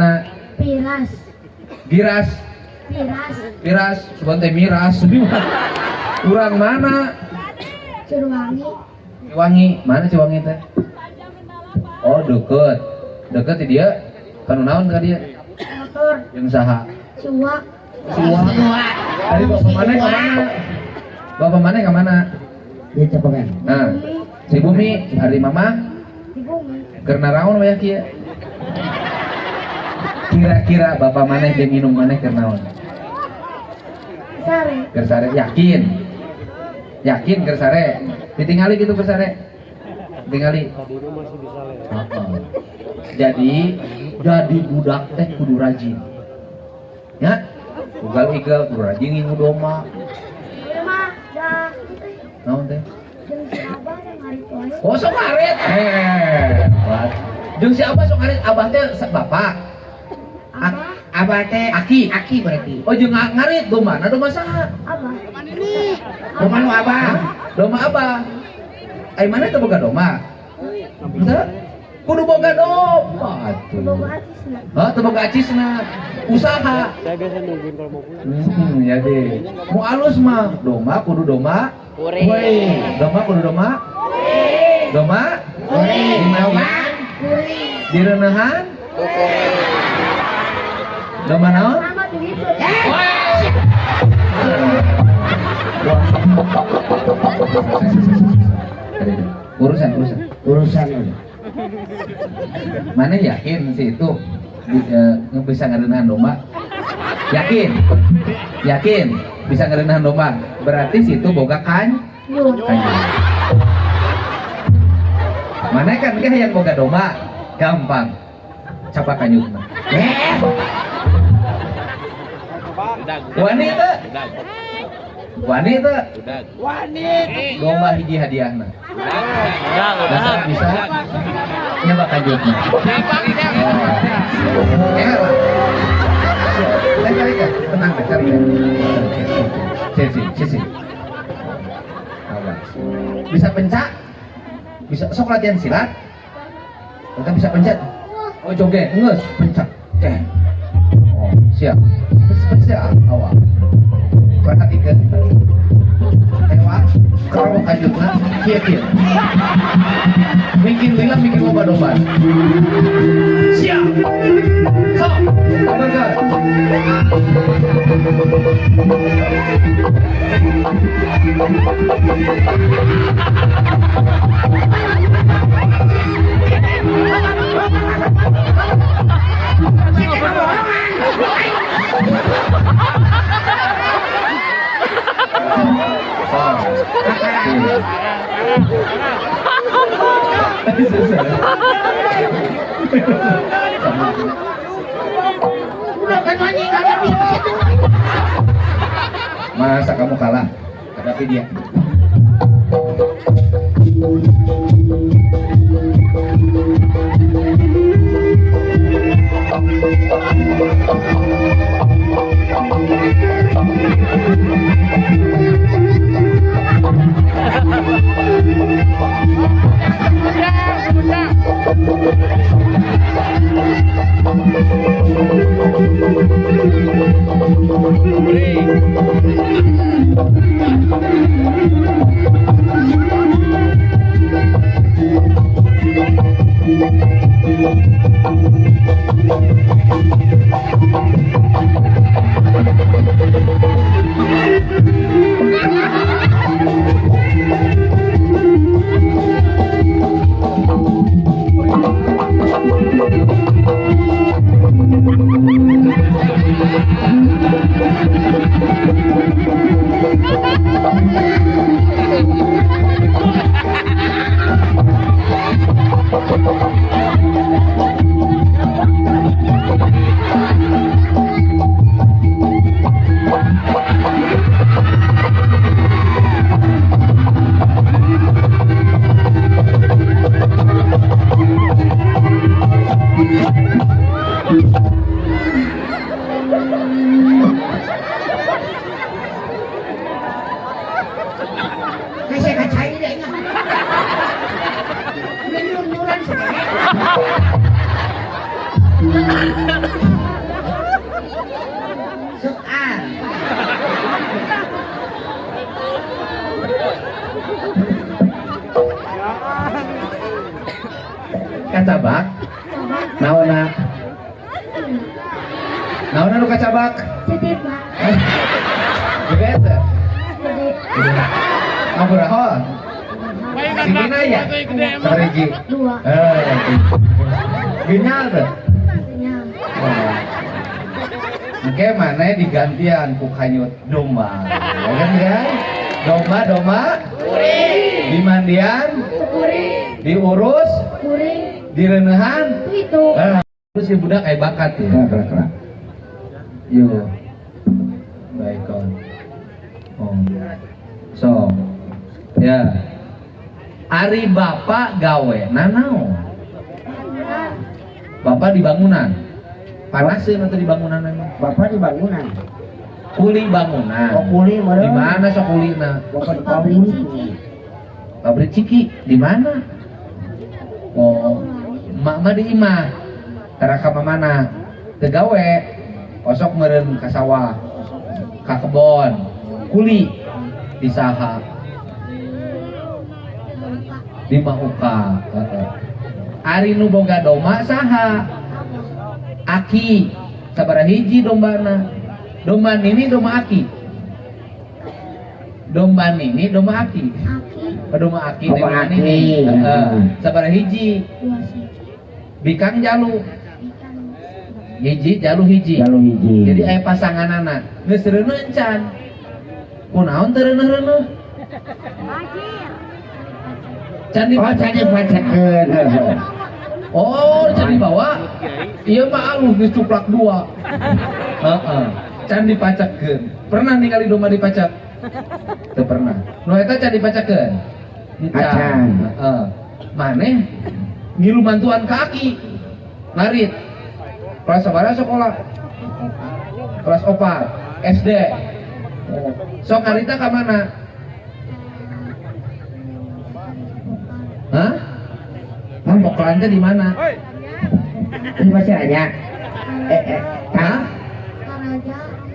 Mana? Piras. Giras. Piras. Piras, sugan teh miras. Urang mana? Ciwangi. Ciwangi, mana Ciwangi teh? Oh, deket. Deket di dia. Kanu naon ka dia? Motor. Jeung saha? Siwa. Siwa. Ari bapak mana ka mana? Bapak mana ka mana? Di Cepokan. Nah, si Bumi, ari mama? Di bumi. Keur naraon wayah kieu? Kira-kira bapak maneh jeung minum maneh keur naon? Sare. Keur sare, yakin? Yakin keur sare? Ditingali gitu keur sare? Ditingali. Oh. Jadi budak teh kudu rajin. Ya? Ugal igel kudu rajin ngingu domba. Mah da naon teh? Jeung si Abah sok ngarit wae. Oh, sok ngarit. Hebat. Jeung si Abah sok ngarit, Abah teh bapak. Abah. Abah teh aki, aki berarti. Oh, jeung ngarit domba, nah domba saha? Abah. Domba nu Abah. Domba Abah. Ai mana teh boga domba? Henteu? Kudu boga domba atuh. Boga acisna. Hah, teu boga acisna. Usaha. Saya biasa nungguin kalau mau pulang. Ya deh. Mau alus mah, domba kudu domba kuring. Domba kudu domba kuring. Domba kuring. Dimandian kuring. Direnehan kuring. Domba naon? Sama begitu. Urusan. Urusan. Mana yakin sih itu bisa ngerenahan domba? Yakin? Yakin bisa ngerenahan domba? Berarti situ boga kan? Mana kan yang boga domba? Gampang. Capak kanyutna. Wani teu? Wani teu? Wani. Domba hiji hadiahna. Udah, bisa nyoba kanyutna. Tenang, cari. Sini. Awas. Bisa pencak? Bisa sok latihan silat? Kita bisa pencet. Oh, joget, ngeus, pencak. Oke. Oh, siap. Siap, awak. Perhatikan. Ewa, kalau kajutna, kieu-kieu. Bikin lila, bikin loba domba. Siap. Sok, abarkan. Masa kamu kalah? Hadapi dia. Kacabak? Naonna? Naonna nu kacabak? Gede, Pak. Gede teh? Gede. Sabaraha? Sigina ya? Sariji. 2. Genyal teh? Genyal. Oke, mana digantian ku kanyut domba. Ya kan ya? Domba, domba. Kuring. Dimandian. Kuring. Diurus. Kuring. Direnehan. Itu. Terus si budak kayak bakat ya. Kerak. Yo. Baik kon. Oh. So. Ya. Ari bapak gawe nanaon? Bapak di bangunan. Panaseun atau di bangunan memang? Bapak di bangunan. Kuli bangunan. Oh, kuli mana? Di mana sok kulina? Bapak di pabrik ciki. Pabrik ciki di mana? Oh, mak mah di imah. Tara ka mana? Teu gawe. Osok meureun ka sawah, ka kebon, kuli di saha? Di Mauka. Ari nu boga domba saha? Aki. Sabaraha hiji dombana? Domba nini domba aki? Domba nini domba aki? Aki. Domba aki, Domba domba aki. nini. Sabaraha hiji? Bikang jalu. Hiji jalu hiji. Jalu hiji. Jadi aya pasanganana. Geus reuneuh encan. Kunaon teu reuneuh-reuneuh? Can Oh, can dipacekeun. Oh, can dibawa. Iya mah alus geus cuplak 2. Heeh. Can dipacekeun. Pernah ningali domba dipacak? Teu pernah. Nu eta can dipacekeun. Acan. Heeh. Maneh ngilu bantuan ka aki. Ngarit. Kelas sabaraha sekolah? Kelas 4 SD. Sok ngarita ka mana? Hah? Pokokan teh di mana? Di Pasir Raja. Hah?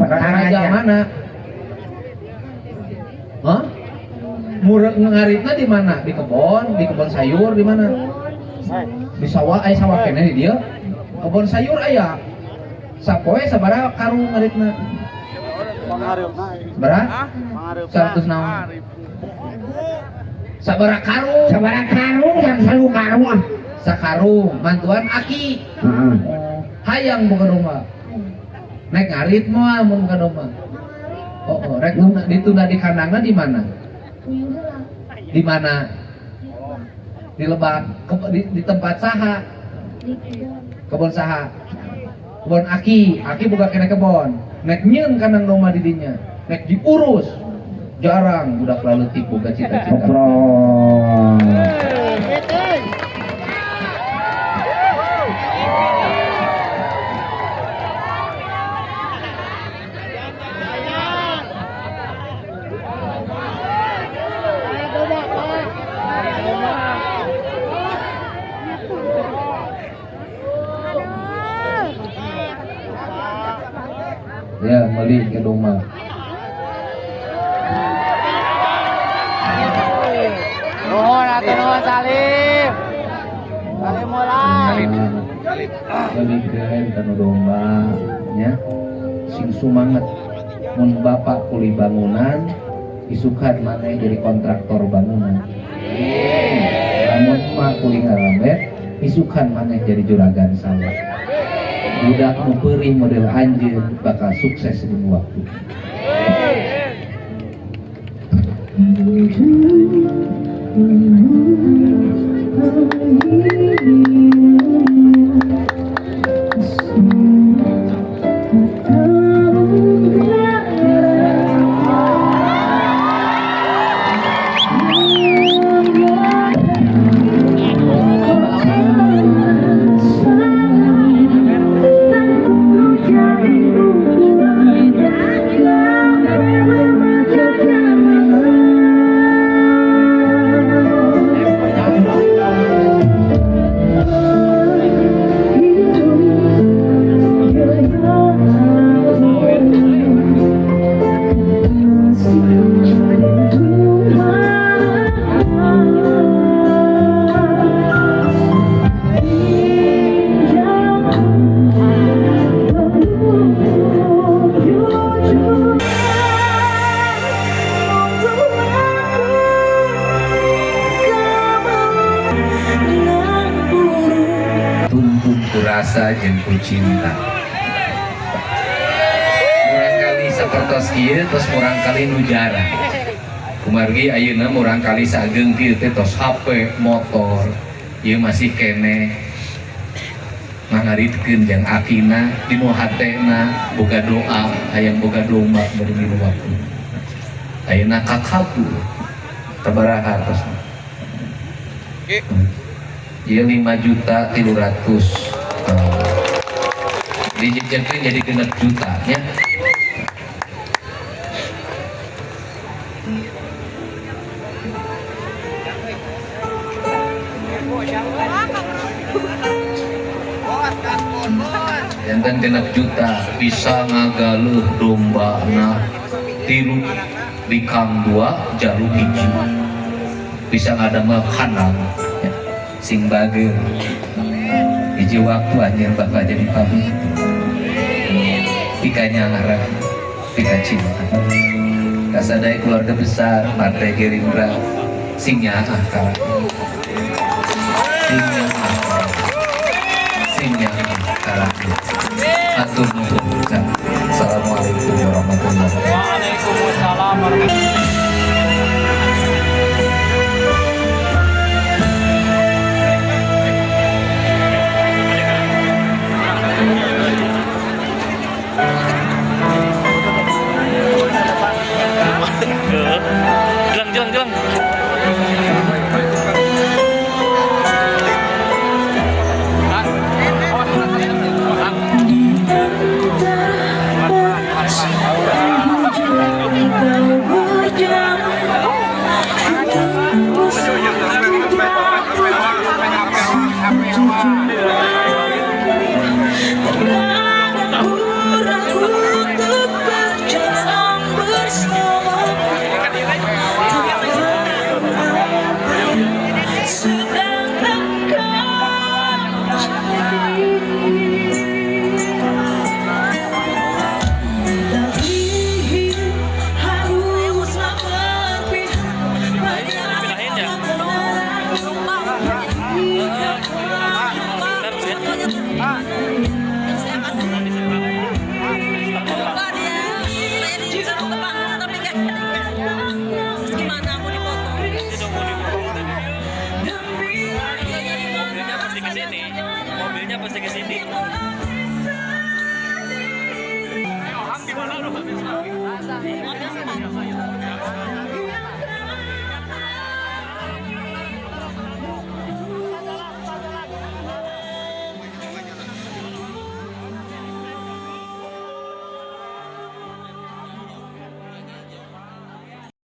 Raja. Raja mana? Hah? Murek ngaritna di mana? Di kebon sayur di mana? Di sawah, aya sawah keneh di dieu. Kebon sayur aya. Sapoe sabaraha karung ngaritna? Berapa? 100 naon? Sabaraha karung? Sabaraha karung, salu karung ah. Sakarung, mantuan aki. Heeh. Hayang boga domba. Naik ngarit moal mun boga domba. Oh, rek ditunda di kandangna di mana? Di mana? Di lebak, di tempat saha? Kebon saha? Kebon aki, aki boga kene kebon. Nek nyieun kandang domba di dinya, nek diurus. Jarang budak laleutik boga cita-cita. Ya, meuli ke domba. Nuhun atuh nuhun Salim. Salim mulai. Melikeun kana domba nya. Sing sumanget mun bapak kuli bangunan, isukan maneh jadi kontraktor bangunan. Lamun emak kuli ngarambet, isukan maneh jadi juragan sawah. Budak nu peurih model anjeun bakal sukses di waktu. Rasa jeung ku cinta. Murangkali sapertos ieu tos murangkali nu jarang. Kumargi ayeuna murangkali sageung kieu teh tos HP, motor, ieu masih keneh mangaritkeun jang akina dinu hatena boga doa hayang boga domba bari milu waktu. Ayeuna kakabul. Sabaraha tosna? Ieu 5.300.000. Dijejerkeun jadi 6 juta nya. Janten 6 juta bisa ngagaleuh domba na tilu, bikang dua, jalu hiji, bisa ngadamel kandang ya. Sing bager, hiji waktu anjeun bakal jadi pamit pika nyangarah pika cinta. Kasadaya keluarga besar Partai Gerindra, sing nyaah ka rakyat, sing nyaah ka rakyat, sing nyaah ka rakyat. Atur nuhun.